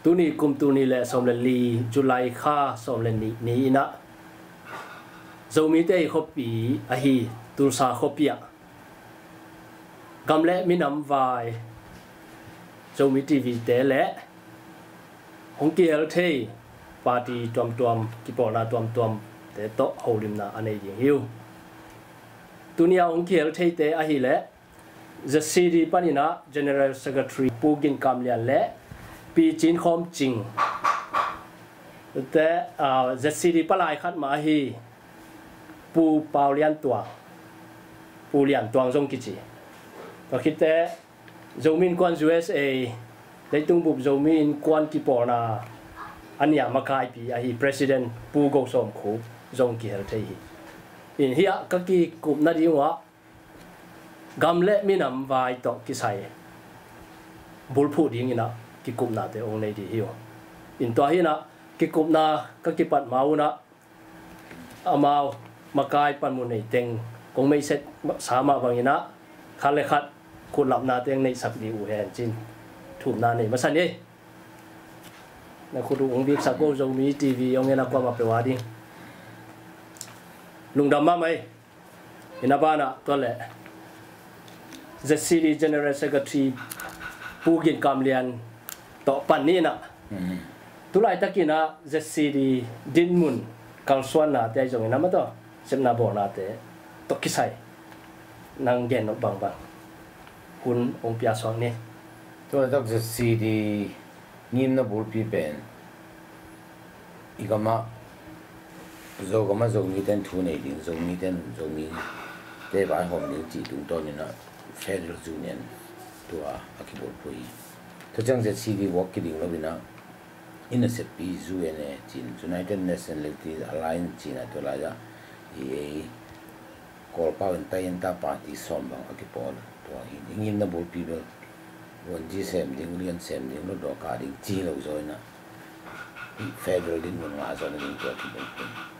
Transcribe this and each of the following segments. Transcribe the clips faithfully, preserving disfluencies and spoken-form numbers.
Tuni kum tul nih le sawm le li, July kha sawm le nih ni-in ah, Zomite i khuapi ahi Tulsa khuapi ah gam le minam vai, Zomi TV te le hong kihel thei party tuamtuam, kipawlna tuamtuamte tawh holimna a nei ding hi uh. Tuni a hong kihel theite ahih leh ZCD panin ah General Secretary Pu Gin Kam Lian le Pi Cin Khawm Cing te, ah, ZCD palai khat mah ahi Pu Pau Lian Tuang, Pu Lian Tuang zong kici. Tua khit teh Zomi Innkuan USA, Leitung Bup Zomi Innkuan kipawlna a nia makaipi ahi President Pu Go Sawm Khuk zong kihel thei hi. In hiah ka kikupna ding uh ah gam le minam vai tawh kisai bulphuh dingin ah kikupnate hong nei ding hi uh. In tua hi-in ah kikupna ka kipat ma-un ah amau makai panmun nei teng kong meiset sa mah bangin ah khat le khat khutlapna teng neihsak ding uh hen ci-in thumna nei masa ni. Na khut uh hong biksak uh, Zomi TV hong en a kuamah peuh a ding lungdam mahmah hi. In a banah tua leh ZCD General Secretary Pu Gin Kam Lian tawh pan ni-in ah, tu laitakin ah ZCD dinmun kalsuannate ahi zongin ah, mah tawh sepna bawlnate tawh kisai nang gen nop bangbang hun hong piaksuak ni. Tu laitak ZCD ngimna bulpi pen i gamah, Zogamah Zomite in thu nei ding, Zomite in Zomite vaihawm ding cih tungtawnin ah Federal Union tua a kibulphuh hi. Tua ciang ZCD vuak kiding loin ah i naseppi UNA ci-in, United Nationalities Alliance ci-in ah tua lai-ah i ei Kawlpau in tai in ta party sawm bang a kipawl. Tua hi i ngimna bulpi bel vuanci sem ding, ulian sem ding, lotdawk kah ding ci lo zaw in ah federal dinmun ngah zawh nading tua kibulphuh.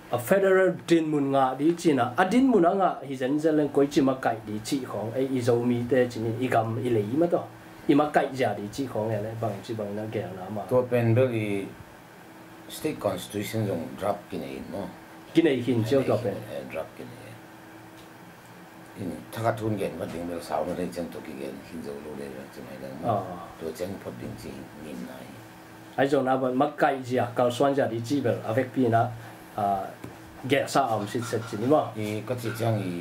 A federal dinmun ngah ding ci-in ah, a dinmun a ngah hi zenzen leng koici makaih ding cih khawng, ei i Zomite ci-in i gam i lei mah tawh i makaih zia ding cih khawng e le bangci bangin ah gelna mah. Tua pen bel i state constitution zong draft kinei in maw? Kinei khin cio tua pen. Eh, draft kinei in. In thakhat thu gen vat ding bel sau na lei ciang tua kigen khin zo lo lei bel ci mai leng maw? Ah. Tua ciang phot ding ci ngimna hi. Ahi zongin ah bang makaih zia, kalsuan zia ding cih bel a vekpi in ah, ah, gelhsa a om sitset ci ni maw? I ka cih ciang i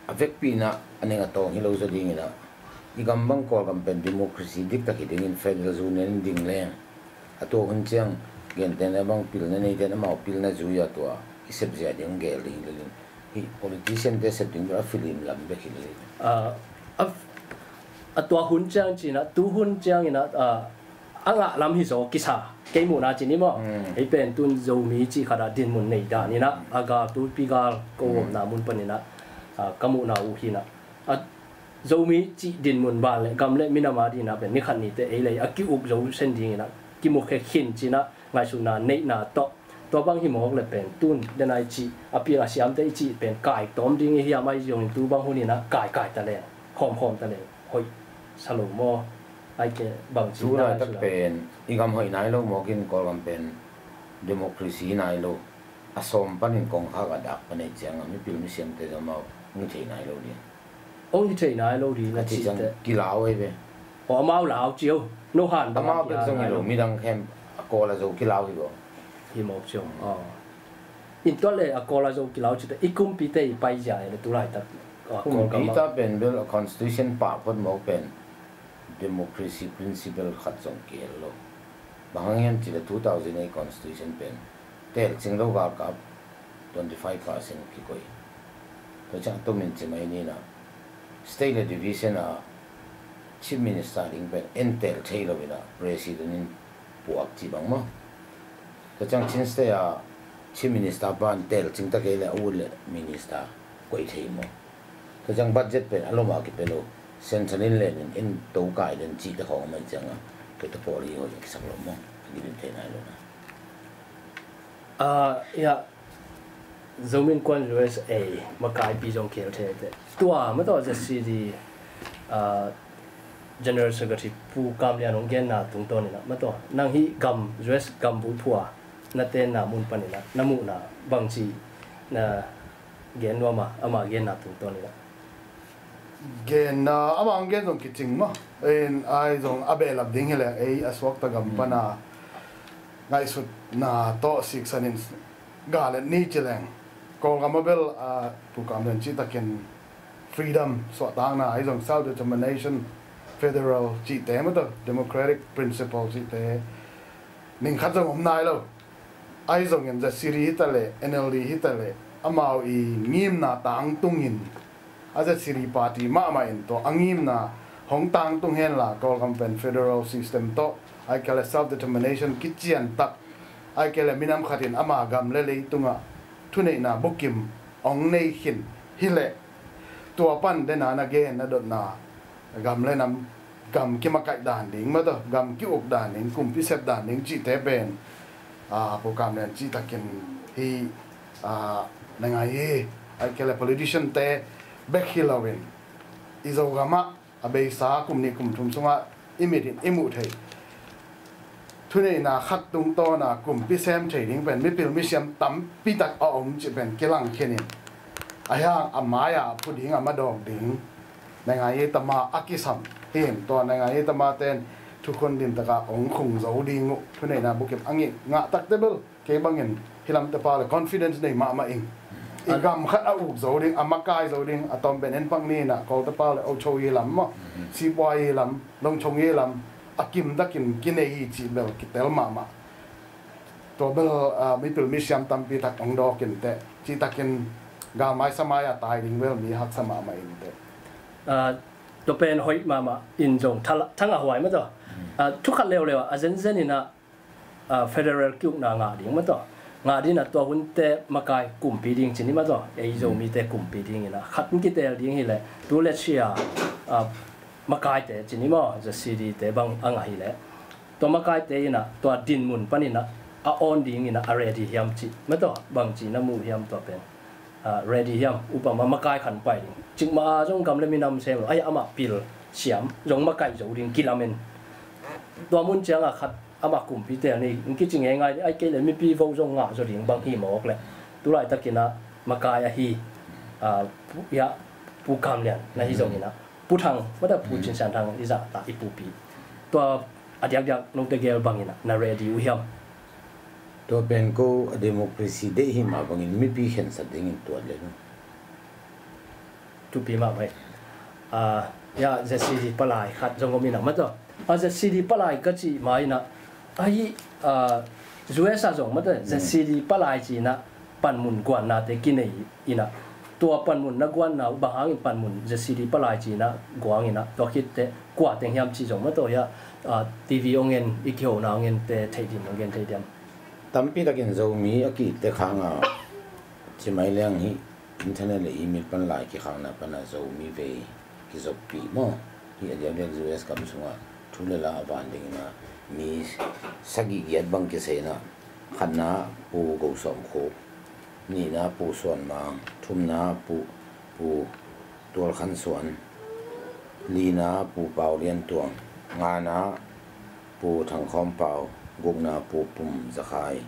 a vekpi in ah a ning a tawng hi lo zaw dingin ah, i gam bang Kawlgam pen democracy diktak hi dingin Federal Union in ding leng, a tua hun ciang gentehna bang pilna neite in amau pilna zui-a tua i sep zia ding gel ding hi lo ding. Hih politician-te sep ding bel a film lam bek hi lo ding. Ah, a, a tua hun ciang ci-in ah, tu hun ciangin ah, ah, a ngah lam hi zaw kisa, kei muhna ci ni maw? Hmm. Hih pen tun Zomi cih khat ah dinmun nei dan in ah, a gal, tuipi gal ko omna mun panin ah, ah, ka muhna uh hi-in ah, a Zomi cih dinmun ban le gam le minam a ding in ah pen ni khat ni teh ei le ei a ki-up zo sen dingin ah kimu khe khin ci-in ah ngaihsutna neihna tawh, tua bang hi mawk le pen tun den a i cih, a pil a siamte i cih pen kai tawm ding i hiam, ahi zongin tu bang hun in ah kai kai ta leng, khawm khawm ta leng hoih sa lo maw? Ai ke bang ci. Tu laitak pen i gam hoih nai lo mawk in, Kawlgam pen democracy nai lo. A sawm panin kongkhak a dak pan ei ciang a mipil misiamte zong amau hong hi thei nai lo ding. Hong hi thei nai lo ding na cih teh. Kilau ei ve. Aw, amau lau cio. No han bang amau bek zong hi lo, midang khem a Kawl a Zo kilau hi lo. Hi mawk cio. Aw. In tua le a Kawl a Zo kilau cih teh i kumpite i paizia ei le tu laitak. Kumpite pen bel a constitution pah phot mawk pen democracy principle khat zong kihel lo. Bang hang hiam cih leh two thousand eight constitution pen teelcing lo galkap twenty five percent kikoih. Tua ciang a tomin ci mai ni in ah, state le division a chief minister ding pen en teel thei lo in ah president in puak cih bang maw? Tua ciang Chin state a chief minister pan teelcing ta kei leh a ut le minister koih thei maw? Tua ciang budget pen a lom a kipia lo, central in len in en to kai den cihte khawng a mah ciang a, tua te pawl hi hoih a kisak lo maw? A gim in thei nai lo na. Ah, ya, Zomi Innkuan USA makaipi zong kihel thei teh. Tua mah tawh ZCD, ah, General Secretary Pu Kam Lian hong genna tungtawn in ah, mataw, nang hih gam, U S gam buiphua na tenna mun panin ah na muhna bangci na gen nuam a, ama genna tungtawn in ah? Genna, ama hong gen zong kicing maw. In ai zong a behlap ding hi leng ei a suakta gam pana ngaihsutna tawh siksan in gal et ni ci leng, Kawlgam a bel, a, Pu Kam Lian cihtakin freedom, suahtakna, ahi zong self determination, federal cihte, mataw, democratic principle cihte ning khat zong om nai lo. Ahi zongin Z C D hi ta leh, N L D hi ta leh, amau i ngimna tangtungin, a Z C D party mahmah in tua a ngimna hong tangtung henla, Kawlgam pen federal system tawh, ahih kei leh self determination kician tak, ahih kei leh minam khat in ama gam le leitungah thuneihna bukim hong nei khin hi leh, tua pan dena na gen na dotna, gam le nam, gam kimakaih dan ding, mataw, gam ki-uk dan ding, kumpi sep dan ding cihte pen, a, Pu Kam Lian cihtakin hi, a, na ngai hi. Ahih kei leh politician te bek hi loin, i Zogam ah a beisa kum nih kum thum sungah i mit in i muh theih thuneihna khat tungtawna kumpi sem thei ding pen mipil misiam tampi tak a om cih pen kilang khin in, a hiang a mai-a a phu ding, a madawk ding, na ngai hi, tama a kisam hi in, tua na ngai hi, tama ten thukhun dim taka hong khung zo ding uh, thuneihna bukim a ngih ngah takte bel, kei bangin hi lamte pa le confidence nei mahmah ing. I gam khat a uk zo ding, a makai zo ding, a tawm pen en pak ni in ah, Kawlte pa le ocho i lam maw, sipuai i lam, longchong i lam, a kimtakin kinei hi cih bel kitel mahmah. Tua bel, a, mipil misiam tampi tak hong dawk in teh, cihtakin galmai samai a tai ding bel mi haksa mahmah in teh. A, tua pen hoih mahmah in zong thala-, thangah huai mataw. A, thu khat leuleu ah, a zenzen in ah, a, federal ki-ukna ngah ding mataw. Ngah ding in ah tua hunte makai kumpi ding ci ni mataw. Ei Zomite kumpi ding in ah khat in kitel ding hi leh, tu le sia, a, makaite ci ni maw, Z C D te bang a ngah hi leh, tua makaite in ah tua dinmun panin ah a awn ding in ah a ready hiam cih mataw, bangci na muh hiam tua pen? A, ready hiam? Upama makai khat pai ding, cikmah a zong gam le minam sem lo, ai, amah pil siam zong makaih zo ding kilamen, tua mun ciangah khat amah kumpi tel ni, in kici ngeingai ding, ahih kei leh mipi vo zong ngah zaw ding bang hi mawk leh, tu laitakin ah makai ahi, a, Pu, ya, Pu Kam Lian na hi zongin ah, Pu Thang, mataw, Pu Cin Sian Thang i zahtak i pupi, tua a diakdiak note gel bangin ah na ready uh hiam? Tua pen ko a democracy deih hi mah bangin mipi khensat dingin tuat le lo. Thupi mahmah hi. A, ya, Z C D palai khat zong om in ah mataw. A, Z C D palai ka cih ma in ah, ahi, a, U S ah zong mataw, Z C D palai ci in ah panmun guannate kinei in ah, tua panmun na guanna uh bang hangin panmun Z C D palai ci in ah guang in ah, tua khit teh kua teng hiam cih zong mataw, ya, a, T V hong en, i kihona hong ente theih dim, hong gen theih diam? Tampi takin Zomi a kihte khang a, ci mai leng hih internet le email pan lai kikhakna pana Zomi vei kizoppih maw? Hih a diakdiak U S gam sungah thu le la a van dingin ah mi sagih giat bang kisai in ah, khatna Pu Go Sawm Khuk, nihna Pu Suan Mang, thumna Pu, Pu Tual Khan Suan, lina Pu Pau Lian Tuang, ngana Pu Thang Khawm Pau, gukna Pu Pum Za Khai,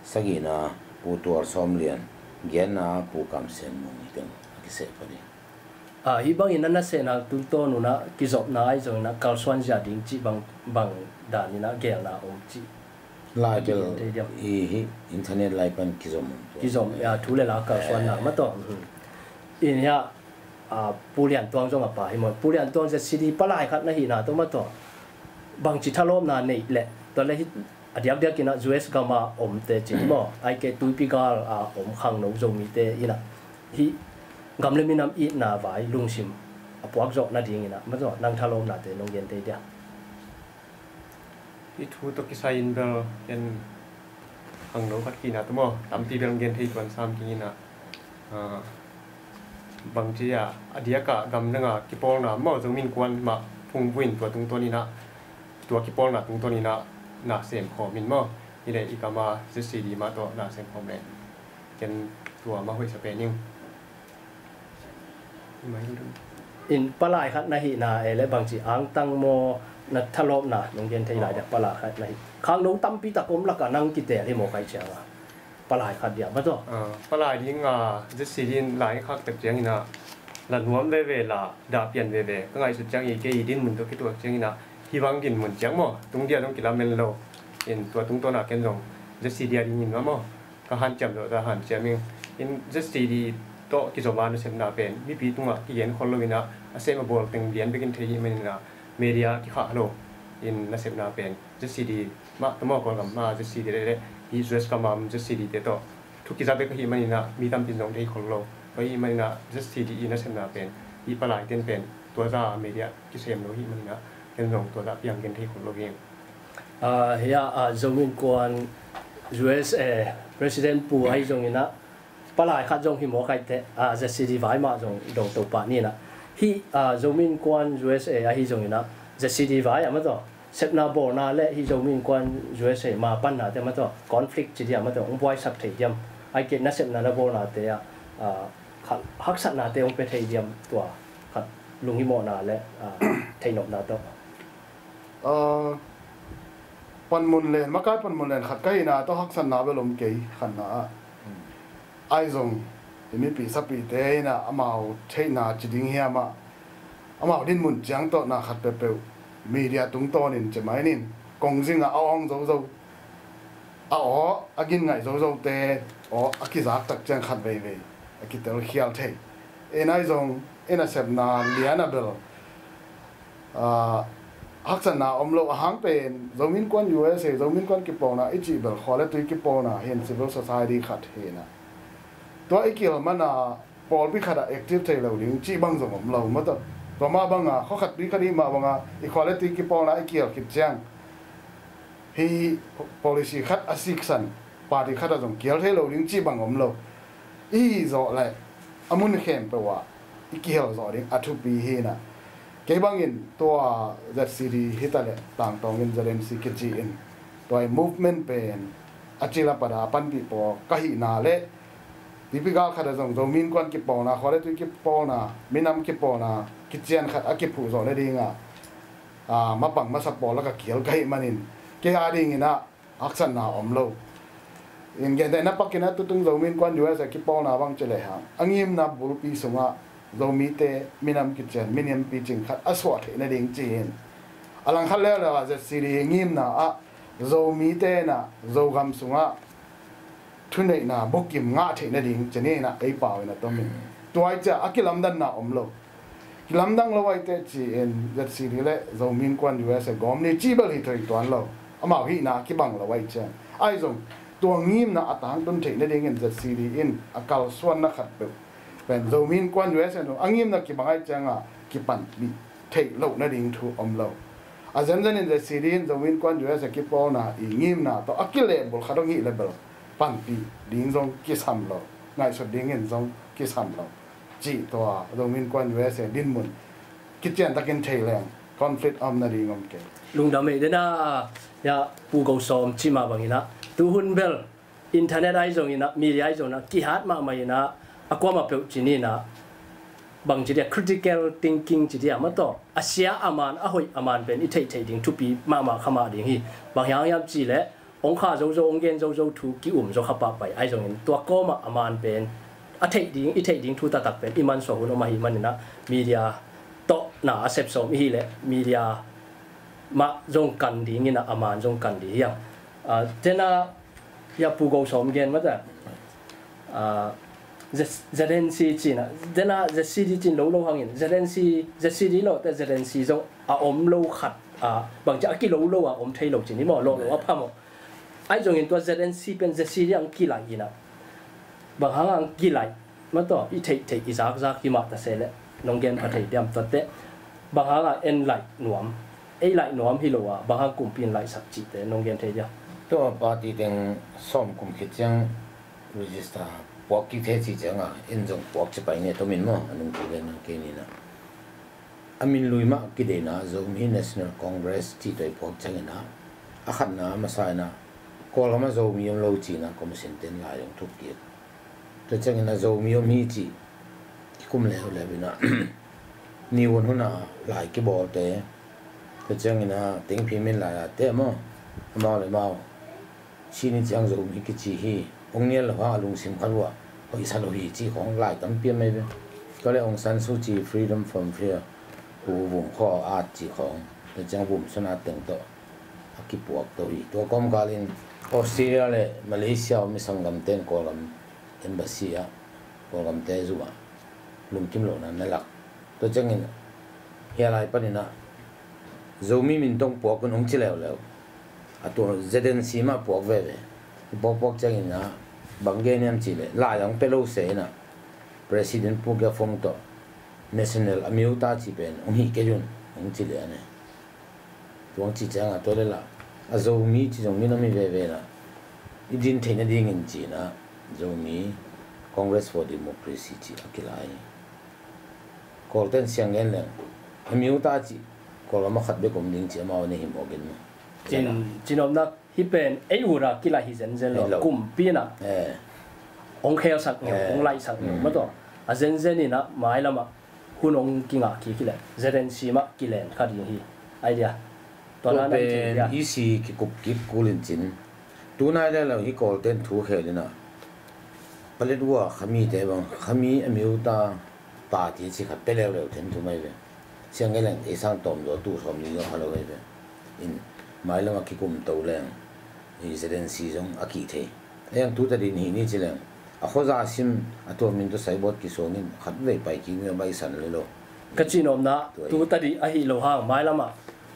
sagihna Pu Tual Sawm Lian, giatna Pu Kam Sian Mung, hih teng a kiseh phot hi. A, hih bangin a nasepna tungtawn un ah kizopna ahi zongin ah kalsuan zia ding cih bang, bang danin ah gelna om cih? Lai bel, thei diam? I hih internet lai pan kizom. Kizom, ya, thu le la kalsuanna, eh, mataw. Mhm. In hia, a, Pu Lian Tuang zong a pa hi maw. Pu Lian Tuang Z C D palai khat na hihna tawh mataw, bangci thalawpna neih leh, tua leh hih a diakdiakin ah U S gam a omte cin maw, ahih kei leh tuipi gal a om khangno Zomite in ah, hih gam le minam itna vai lungsim a puak zawh nadingin ah mataw, nang thalawpnate nong gen thei diam? Hih thu tawh kisai in bel ken khangno khat kina tawh maw, tampi bel gen thei tuan sam kei ing in ah, ah, bangci a, a diak a gamdang a kipawlna maw, Zomi Innkuan mah phungvuh in tua tungtawn in ah, tua kipawlna tungtawn in ah na sem khawm in maw, hi leh i gam a Z C D mah tawh na sem khawm leh ken tua mah hoihsa pen ing. Hi mai ding. In palai khat na hihna e le bangci angtang maw, na thalawpna nong gen thei lai dia, palai khat na hih. Khangno tampi tak om lakah nang kitel hi maw, kai cianga. Palai khat dia maw taw. Ah, palai ding a, ZCD in lai khak tak ciangin ah, la nuam veve, la dah pian veve ka ngaihsut ciangin, kei i dinmun tawh kituak ciangin ah, hih bang dinmun ciang maw, tung dia zong kilamen lo. In tua tungtawn ah ken zong ZCD a dingin mah maw, ka hanciam zawh ta hanciam ing. In ZCD tawh kizom a nasepna pen mipi tungah kigen khol loin ah, a sem a bawl teng lian bekin thei hih manin ah, media kikhah lo. In nasepna pen ZCD mah tawh maw, Kawlgam mah ZCD le le, hih US gam a ZCD te tawh thu kiza bek ahih manin ah, mi tampi in zong thei khol lo. Tua ahih manin ah ZCD i nasepna pen, hih palai ten pen tua za media kisem lo ahih manin ah, ken zong tua za piang ken thei khol lo hi. Ah, hia, ah, Zomi Innkuan USA President Pu ahi zongin ah, palai khat zong hi maw, kai teh, ah, ZCD vai mah zong dong to pah ni in ah. Hih, ah, Zomi Innkuan USA ahi zongin ah, ZCD vai a maw taw, sepna bawlna le hih Zomi Innkuan USA ma panna te maw taw, conflict ci dia maw taw, hong buaisak thei diam? Ai kei nasepna na bawlna te ah, ah, khat haksatna te hong pia thei diam, tua khat lunghimawhna le, ah, theihnopna tawh. Ah, panmun len, makai panmun len khat ka hihna tawh haksatna bel om kei, khatna ah. Ai zong i mipi sapite in ah amau theihna ci ding hiam ah, amau dinmun ciang tawh na khat peuhpeuh media tungtawnin cemainin kong zingah a awng zozo, a aw a gin ngaih zozote aw a kizak tak ciang khat veivei a kitelkhial thei. In ai zong i nasepna lian a bel, ah, haksatna om lo, a hang pen Zomi Innkuan USA, Zomi Innkuan kipawlna i cih bel khua le tui kipawlna hi in, civil society khat hi in ah, tua i kihel man a pawlpi khat ah active thei lo ding cih bang zong om lo maw taw. Tua mah bang a khua khat tui khat i hih mah bang a i khua le tui kipawlna i kihel khit ciang, hih policy khat a siksan party khat ah zong kihel thei lo ding cih bang om lo. I hih zawh leh a mun khempeuh ah i kihel zawh ding a thupi hi in ah. Kei bangin tua ZCD hi ta leh tangtawng in ZNC kici in, tua i movement pen a cil a pat a panpih pawl ka hihna le, tipi gal khat ah zong Zomi Innkuan kipawlna, khua le tui kipawlna, minam kipawlna kician khat a kiphuh zawh nading ah, ah, mapang masa pawl lakah kihel ka hih manin, kei a dingin ah haksatna om lo. In gentehna pakin ah tutung Zomi Innkuan USA kipawlna bang ci lehang, a ngimna bulpi sungah Zomite minam kician, minam picing khat a suah theih nading ci-in, a langkhat leuleu ah ZCD ngimna ah Zomite in ah Zogam sungah thuneihna bukim ngah theih nading ci-in ah ei pau in a tom in. Tua i ciah a kilamdanna om lo. Kilamdang lo ai teh ci-in ZCD le Zomi Innkuan USA gawm ni cih bel hi thei tuan lo. Amau hihna kibang lo ai ciang, ai zong tua ngimna a tangtun theih nadingin ZCD in a kalsuanna khat peuh pen Zomi Innkuan USA in a ngimna kibang ai ciangah kipanpih theih loh nading thu om lo. A zenzen in ZCD in Zomi Innkuan USA kipawlna i ngimna tawh a kilehbulh khat hong hih le bel panpih ding zong kisam lo, ngaihsut dingin zong kisam lo. Cih tua Zomi Innkuan USA dinmun kician takin thei leng conflict a om nading om kei. Lungdam ei. Dena, ya, Pu Go Sawm cih mah bangin ah, tuhun bel internet ahi zongin ah, media ahi zongin ah, kihat mahmah in ah, a kuamah peuh ci-in ah, bang ci dia, critical thinking ci dia maw taw, a sia a man, a hoih a man pen i theihtheih ding thupi mahmah kha mah ding hi. Bang hang hiam cih leh, hong kha zozo, hong gen zozo thu ki-um zaw kha pah pai ahi zongin, tua kawmah a man pen, a theih ding, i theih ding thu taktak pen i mansuah hun om ahih manin ah, media tawh na a sep sawm i hih leh media mah zong kan dingin ah, a man zong kan ding hi hang. Ah, tena, ya, Pu Go Sawm gen mah ta. Ah, Z-, ZNC ci-in ah, tena ZCD ci-in lo lo hangin, ZNC, ZCD lo teh ZNC zong a om lo khat, ah, bangci a kilo lo a om thei lo ci-in hi maw, lo lo a pha maw. Ahi zongin tua ZNC pen ZCD ang kilaih in ah, bang hang ang kilaih, maw taw, i theihtheih i zakzak hi mah ta se leh, nong gen pha thei diam, tua teh bang hang a en laih nuam, ei laih nuam hi lo a, bang hang kumpi in laihsak cihte nong gen thei diam? Tua party teng sawm kum khit ciang register puak kik thei cih ciangah, en zong puak ci pai ni, a tomin maw, a nungtu le nang kei ni na. A min lui mah kideihna Zomi National Congress cih tua i puak ciangin ah, a khatna a masa in ah, Kawlgam ah Zomi om lo ci-in ah commission ten lai hong thuk kik. Tua ciangin ah Zomi om hi cih kikum leuleu in ah, Ni hun hun a lai kibawlte, tua ciangin a tengphi min lai a te maw, amau le amau sini ciang Zomi kici hi, hong nial lo hang a lungsim khat uh a hoihsa lo hi ci khawng lai tampi a mai ve. Tua le Aung San Suu Kyi, Freedom from Fear, Pu Vum Khaw At ci khawng, tua ciang Vum Sun At teng tawh a kipuak to hi. Tua kawmkalin Australia le Malaysia mi sanggamten Kawlgam embassy ah, Kawlgamte zum ah lungkim lohna na lak. Tua ciangin hia lai panin ah Zomi min tawh puak un hong ci leuleu. A tua Z N C mah puak veve. I puakpuak ciangin ah bang gen hiam cih leh lai hong pia lo se in ah President Pu Gia Phong tawh National Amyotha cih pen hong hih kei un hong ci lian e. Tua hong cih ciangah tua le lah a Zomi cih zong min om hi veve lah i din theih nadingin ci-in ah Zomi Congress for Democracy cih a kilai hi. Kawlten siang ngen leng Amyotha cih Kawlgam a khat bek om ding cih amau a nei hi mawk in maw? Cin, cin omna hih pen ei ut a kilaih hi zenzen lo. Kumpi in ah hong khelsak ngeu, hong laihsak ngeu mah tawh a zenzen in ah mailam ah hun hong kingah kik hi leh Z N C mah kilen kha ding hi. Idea tua na nan thei dia. E C kikup kik kul in cin. Tunai le lo hi Kawlten thu khel in ah Paletwa khamite bang khami Amyotha party ci khat pia leuleu then thu mai ve. Siang ngen leng ei sang tawm zaw tu sawm ni zaw kha lo mai ve. In mailam a kikum to leng i Z N C zong a kih thei. Ei ang tu ta din hi ni ci leng a khuaza sim a tua min tu saibawt kisuangin khat vei pai kik ni a maisan le lo. Ka cin omna tu ta dih ahi lo hang mailam ah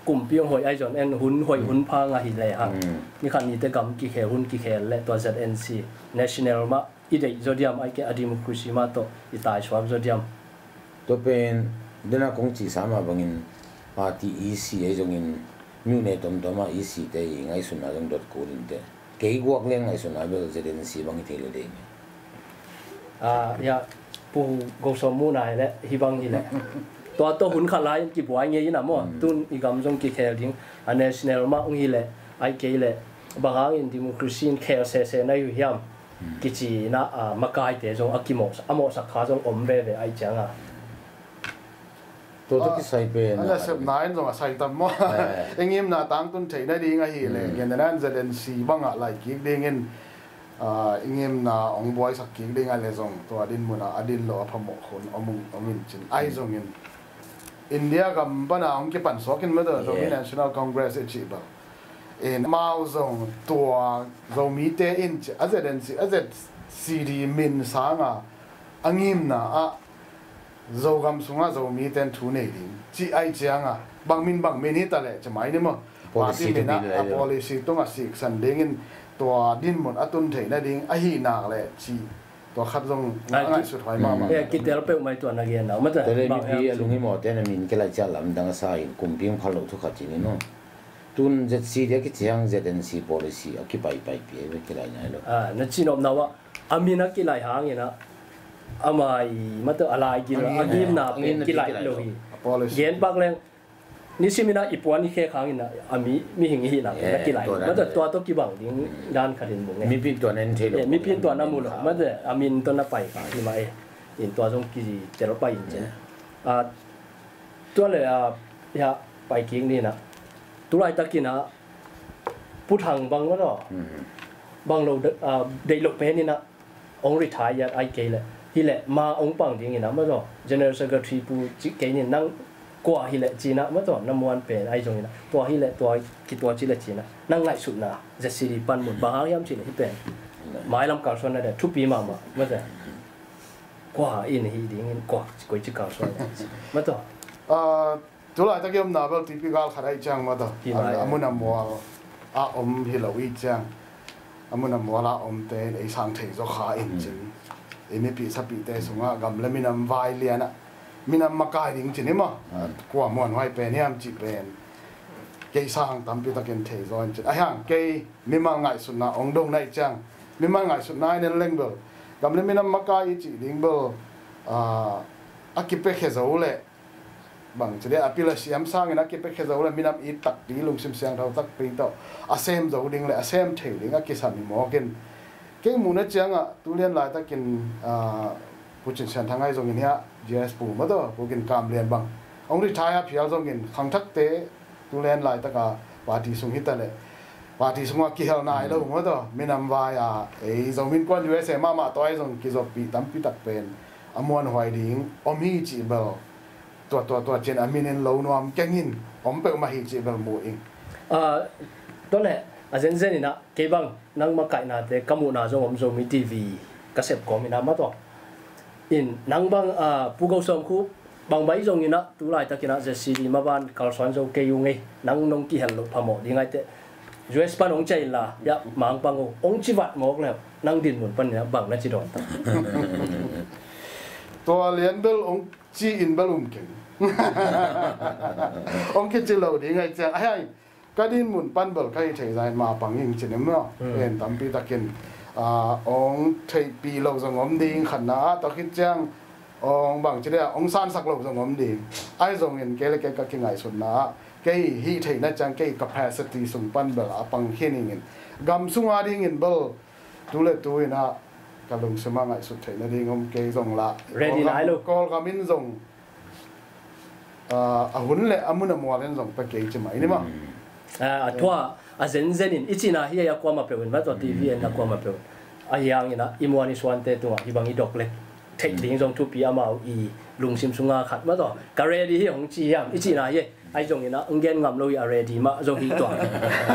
kumpi hong hoih ai zon en hun hoih hun phang ahi le hang. Ni khat nite gam kikhel hun kikhel le tua Z N C national mah i deih zaw diam ai ke a democracy mah tawh i taisuak zaw diam. Tua pen dena kong cihsa mah bangin party E C ei zongin mi uh ne tomtom ah E C te i ngaihsutna zong dot kul in te. Kei guak lian ngaihsutna bel Z N C bang hi thei lo ding. Ah, ya, Pu Go Sawm muhna hi leh hih bang hi leh tua tawh hun khat lai in kibuai ngei in a maw. Tun i gam zong kikhel ding a national mah hong hi leh ai kei leh bang hangin democracy in khel sese na hi uh hiam kici in a, ah, makaite zong a kimawh a mawhsak kha zong om veve ai cianga. Tua tawh kisai pen a nasepna in zong a sai tam maw? I ngimna tangtun theih nading ahih leh ngenna in Z N C bangah lai kik dingin i ngimna hong buaisak kik ding ahih leh zong tua din munah a din lo a phamawh hun om, om in cin ahi zongin India gam pana hong kipan suakin mah tua Zomi National Congress i cih bang in amau zong tua Zomite in cih a Z N C a Z C D min sanga a ngimna ah Zogam sungah Zomite in thu nei ding cih ai cianga bang min bang min hi ta leh ci mai ni maw? Party min ah a policy tungah siksan dingin tua dinmun a tun theih nading ahi nak leh cih tua khat zong a ngaihsut huai mahmah. Kitel peuh mai tua na gen nau mate. Tua leh mipi a lunghimawhte na min kilaih ciah lamdang a sa in kumpi hong phal loh thu khat ci ni maw? Tun Z C D a kici hang Z N C policy a kipaipai pi a kilaih nai lo. Na cinopna uh ah a min a kilaih hangin ah amah i mate a laigil a ngimna pen kilaih lo hi. Gen pak leng nisimin ah i puan i khek hangin ah a mi mihing i hihna pen a kilaih lo mate. Tua tawh kibang ding dan khat in mu ngei. Mipi in tua na en thei lo. Mipi in tua na mu lo mate a min tawh na pai kha hi mah e. In tua zong kitel pai in cin. Tua le a pai kik ni na tulaitakin ah Pu Thang bang mah zaw bang lo deih loh pen in ah hong retire ai kei leh hi leh ma hong pang dingin ah mah zaw General Secretary pu cih kei nin nang kua hi leh cin ah mah zaw na muan pen ai zongin ah tua hi leh tua kitua cih leh cin ah nang ngaihsutna Z C D panmun bang hang hiam cih leh hi pen mailam kalsuan na deh thupi mahmah mah zaw kua in hi dingin kua koi ci kalsuan mah zaw. Tulaitak i omna bel T P gal khat ahi ciang mah tawh a mun a mual a om hi lo i ciang a mun a mual a omte in ei sang thei zaw kha in cin i mipih sapihte sungah gam le minam vai lianah minam makai ding cin hi maw? Kua muanhuai pen hiam cih pen kei sang tampi takin thei zaw in cin ahi hang kei mimal ngaihsutna ong dong na i ciang mimal ngaihsutna in en leng bel gam le minam makai i cih ding bel a kipiakhia zo leh bang ci dia a pil a siam sangin a kipiakhia zo le minam it takpi lungsim siangtho takpi tawh a sem zo ding le a sem thei ding a kisam hi mawkin kei muhna ciangah tulian laitakin Pu Cin Sian Thang ahi zongin hiah G S pu mah tawh Pu Gin Kam Lian bang hong retire phial zongin khangthakte tu lian laitaka party sung hi ta leh party sungah kihel nai lo maw taw, minam vai a ei Zomi Innkuan U S A mahmah tawh ahi zong kizoppih tampi tak pen a muanhuai ding om hi cih bel tua tua tua cian a minin lo nuam kengin om peuhmah hi cih bel mu ing. Ah, tua leh a zenzen inah kei bang nang makaihnate ka muhna zong om Zomi T V ka sep kawm inah maw taw. In nang bang, ah, Pu Go Sawm Khup bang bai zong inah tu laitakinah Z C D maban kalsuan zo kei ung ei, nang nong kihel loh phamawh ding aiteh U S pan hong ciah inla, ya, Mangpang uh hong ci vat mawk leh nang din mun pan inah bang na ci dawn ta? Tua lian bel hong ci in bel um keng. Hong kici lo ding ahi ciang ahi. Ka din mun pan bel ka hih theih zah in mapang ing cin em maw? Hmm. En tampi takin, ah, hong theihpih lo zong om ding khatna ah, tua khit ciang hong bangci dia hong sansak lo zong om ding. Ahi zongin kei le kei ka kingaihsutna ah kei hih theihna ciang kei capacity sung pan bel a pang khin ingin gam sunga dingin bel tu le tu inah ka lungsim ah ngaihsut theihna ding om kei zong lah. Ready nai lo. Kawlgam in zong, ah, a hun le a mun a mual in zong pia kei ci mai ni maw. Hmm. Ah, a tua a zenzen in i cihna hi a kuamah peuh in maw taw, T V en a kuamah peuh in. Ahi hangin ah i muan i suante tungah hih bang i dok le theih ding zong thupi, amau i lungsim sunga khat maw taw. Ka ready hi hong ci hiam i cihna hi. Ahi zongin ah hong gen ngam lo hi a ready mah zong hi tua.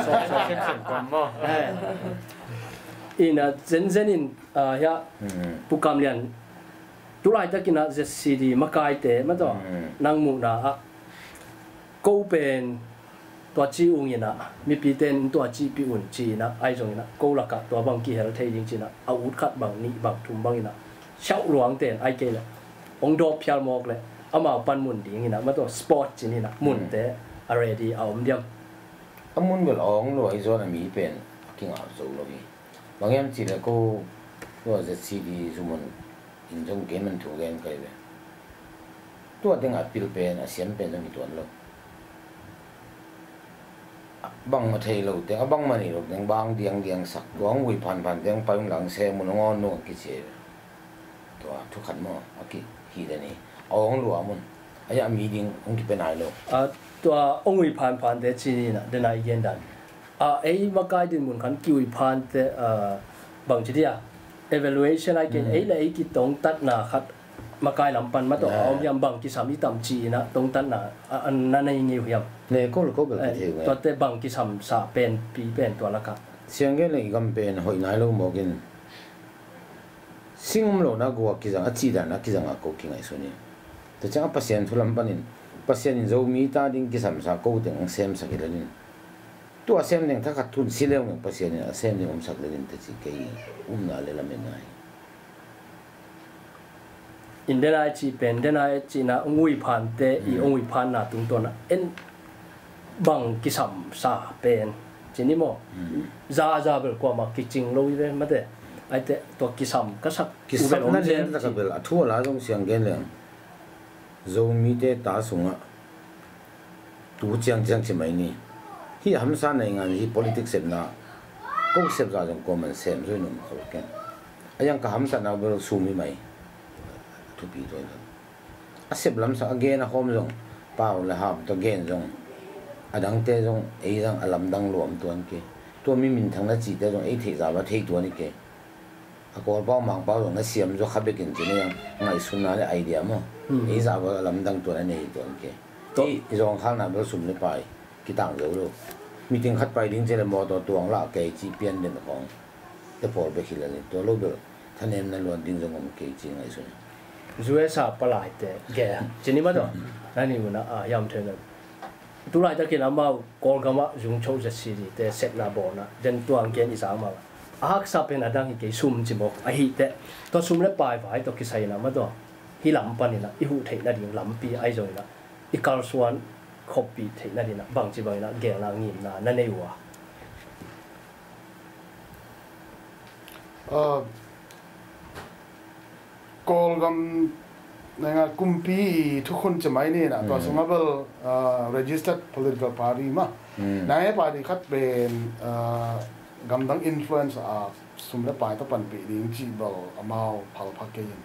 Sawm, sawm, sawm, sawm, maw. Eh. In a zenzen in, ah, hiah, hmm, Pu Kam Lian, tu laitakinah Z C D makaite maw taw, hmm, nang muhna ah ko pen tua ci ung inah mipite in tua cihpih un ci inah ahi zong inah ko lakah tua bang kihel thei ding ci inah a ut khat bang nih bang thum bang inah siauh luangte in ahi kei leh hong dawp phial mawk leh amau panmun ding inah maw taw spot cin inah munte a ready a om diam? A mun bel a awng lua hi zawn a mi pen a kingah zo lo hi. Bang hiam cih leh ko tua Z C D zum hun in zong kei man thu gen kai ve. Tua tengah pil pen a siam pen zong hi tuan lo. A bangmah thei lo teng, a bangmah nei lo teng, bang diang diang sak, tua hong ui phan phan teng pai hong lang se mun hong awn nung a kici ve. Tua thu khat maw a kihih den hi. A awng lua mun a yah mi ding hong kipia nai lo. A, tua hong ui phan phan te ci ni inah den a i gen dan. A, ei makai din mun khan kiui phante, a, bangci dia evaluation ai ken, hmm, ei le ei kitongtatna khat makai lam pan maw taw, ah, a om hiam, bang kisam i tam ci inah tongtatna a, a na nei ngei uh hiam? Ne ko le ko bel, eh, kithei uh nge. Tuate bang kisam sa pen pi pen tua lakah. Siang gen le i gam pen hoih nai lo mawk in sing um lo na gua kizang a cih dan a kizang a ko kingaihsun in. Tua ciang a Pasian thu lam panin Pasian in Zomi ta ding kisam sa ko teng hong semsak hi lel in. Tua sem ding thakhat thun si leuleu Pasian in a sem ding omsak lel in teci kei umna le lametna hi. In denai ci pen, denai cihna hong ui phante i, hmm, hong ui phanna tungtawn ah en bang kisam sa pen ci ni maw? Hmm. Za za bel kuamah kicing lo i ve mate. Aite tua kisam ka sak kisam na lian taka bel a thu a la zong siang gen leng Zomite ta sungah tu ciang ciang ci mai ni. Hih a hamsa nei ngan hi politics sepna ko sep zah zong kuaman sem zui num khol ken. A yang ka hamsatna bel sum hi mai. Thupi tuan zong a sep lamsak a gen a hawm zong pau le hap tua gen zong a dangte zong ei zang a lamdang luam tuan ke. Tua mi minthang na cihte zong ei theih zah va thei tuan hi ke. A Kawlpau Mangpau zong na siam zaw kha bekin ci na yang ngaihsunna le idea maw? Hmm. Ei zah bel a lamdang tuan a nei hi tuan ke. Ei i zawngkhalna bel sum le pai kitang zo lo. Meeting khat pai ding ci le mawtaw tuang lah kei ci pian den khawng te pawl bek hi lel in tua lo bel thanemna luan ding zong om kei ci ngaihsun. U S A palaite ge ci ni maw taw. Na ni una a hiam thei lo. Tulaitakin amau Kawlgamah zungcho Z C D te sepna bawlna den tuang gen i zang mah a haksa pen a dang hi kei sum ci mawk ahi teh. Tua sum le pai vai tawh kisai inah maw taw hih lam paninah i huh theih nading lampi ahi zonginah i kalsuan khoppih theih nadinah bangci banginah gelna ngimna na nei uh a? Kawlgam naingan kumpi i thukhun cimai ni na tua sungah bel registered political party mah naingan party khat pen gamdang influence a sum le pai tawh panpih ding cih bel amau phalpha kei in.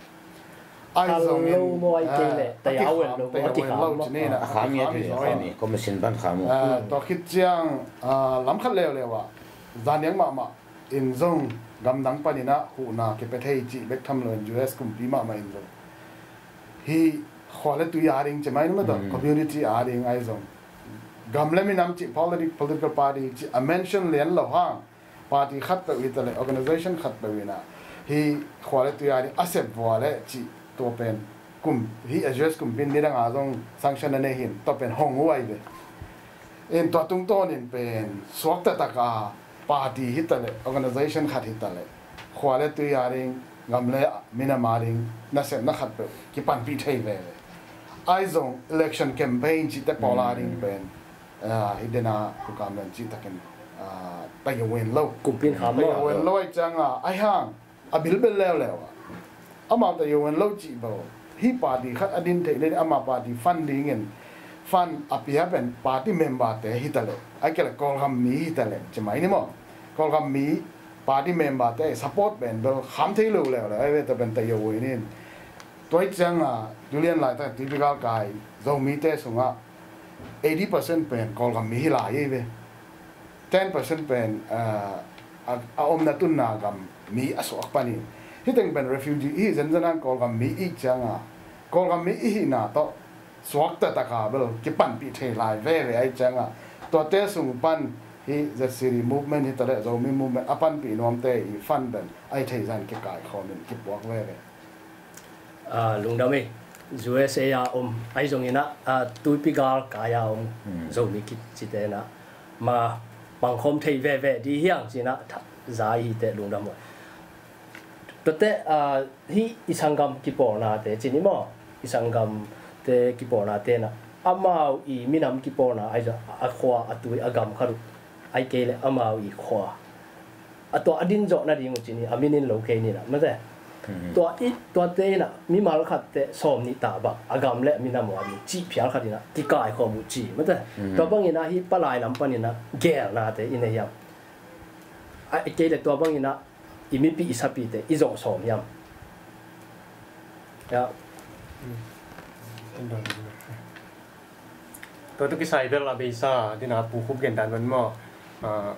Ai zong in, lo maw ai kei leh, ah, tayau en lo maw, a kikham maw, ci ni na, a kham hi zaw in. Commission pan kham maw. Ah, tua khit ciang, ah, lam khat leuleu ah, zaniang mahmah in zong gamdang panin ah huhna kipia thei cih bek tham lo in U S kumpi mahmah in zong hi khua le tui a ding ci mai ni maw, community a ding ai zong gam le minam cih, politi-, political party cih a mention lian lo hang, party khat peuh hi ta leh, organization khat peuh in ah hi khua le tui a ding a sep vua leh cih, tua pen kum, hi U S kumpi in nidang a zong sanction a nei hi in, tua pen hong uh ai ve. In tua tungtawn in pen suakta tak a party hi ta leh, organization khat hi ta leh, khua le tui a ding, gam le minam a ding nasepna khat peuh kipanpih thei veve. Ai zong election campaign cihte pawl a ding pen, ah, hi den a, Pu Kam Lian cih takin, ah, tayo wen lo. Kumpi in kham maw. Tayo wen lo ai ciang a, ai hang a bilbel leuleu ah, amau tayo wen lo cih bel, hi party khat a din theih le ama party fund dingin fund a pia pen party member te hi ta leh, ai kei leh Kawlgam mi hi ta leh ci mai ni maw. Kawlgam mi party member te support pen bel kham thei lo leuleu ai ve, tua pen tayo wen in. Tua hi ciang a, tu lian laitak Tuipi galkai Zomite sungah eighty percent pen Kawlgam mi hi lai hi ve. Ten percent pen, ah, a, a omna tunna gam mi a suak panin. Hi teng pen refugee hi zenzen hang Kawlgam mi i ciang a, Kawlgam mi i hihna tawh suakta tak a bel kipanpih thei lai veve ai ciang a, tuate sung pan hi Z C D movement hi ta leh, Zomi movement a panpih nuamte i fund pen ai thei zan kikaikhawm in kipuak veve. Ah, lungdam ei. U S A a om ai zong in ah, ah, Tuipi galkai a om Zomi kici te in ah ma pangkhawm thei veve di hi hang ci in ah, za i hi teh lungdam uh. Tuate, ah, hi i sanggam kipawlnate ci ni maw. I sanggamte kipawlnate in ah amau i minam kipawlna ai zong a khua, a tui, a gam khat uh, ai kei leh amau i khua, a tua a din zawh nading uh ci ni, a min in lo kei ni na, mate. Tua i, tuate in ah mimal khat teh sawm nih ta bang a gam le minam uh a ding cih phial khat in ah kikaikhawm uh ci, mate. Tua bangin ah hi palai lam panin ah geelnate i nei hiam? Ai kei leh tua bangin ah i mipi i sapite i zawh sawm hiam? Ya. Tua tawh kisai bel a beisa dina Pu Khup gen dan van maw, ah,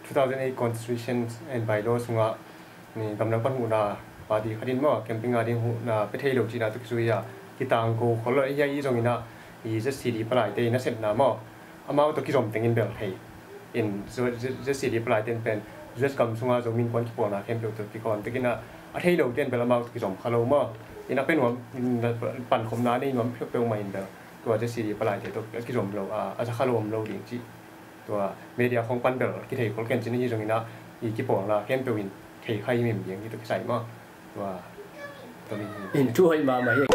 two thousand eight Constitution and Bylaw sungah ni gamdang pan huhna party khat in maw, camping a ding huhna pia thei lo cihna tawh kizui a kitangko khol lo hi a, i zong in ah i Z C D palaite i nasepna maw, amau tawh kizom tengin bel thei. In Z-, Z-, Z C D palaite in pen U S gam sunga Zomi Innkuan kipawlna khempeuh tawh kikawn tekin ah, a thei lote in bel amau tawh kizom kha lo maw. In a pe nuam, in a pankhopna nei nuam peuhmah in bel tua Z C D palaite tawh a kizom lo, a, a za kha lo om lo ding cih tua media khawng pan bel kithei khol ken cin hi zong in ah, i kipawlna khempeuh in thei kha hi mim ding hi tawh kisai maw. Tua, tua mi hi. In thu hoih mahmah hi.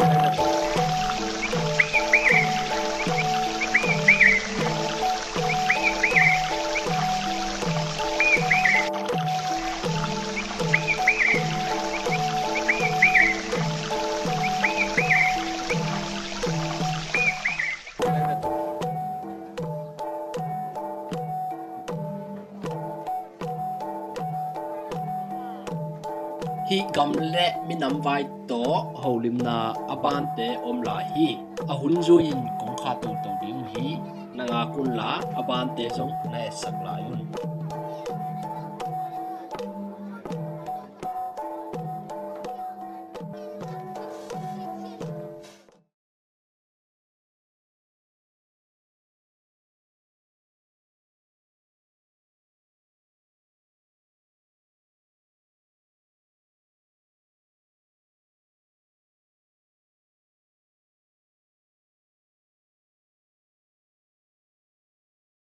Hih gam le minam vai tawh holimna a bante om lai hi. A hun zui-in kong khah toto ding uh hi. Na ngak unla a bante zong na etsak lai un.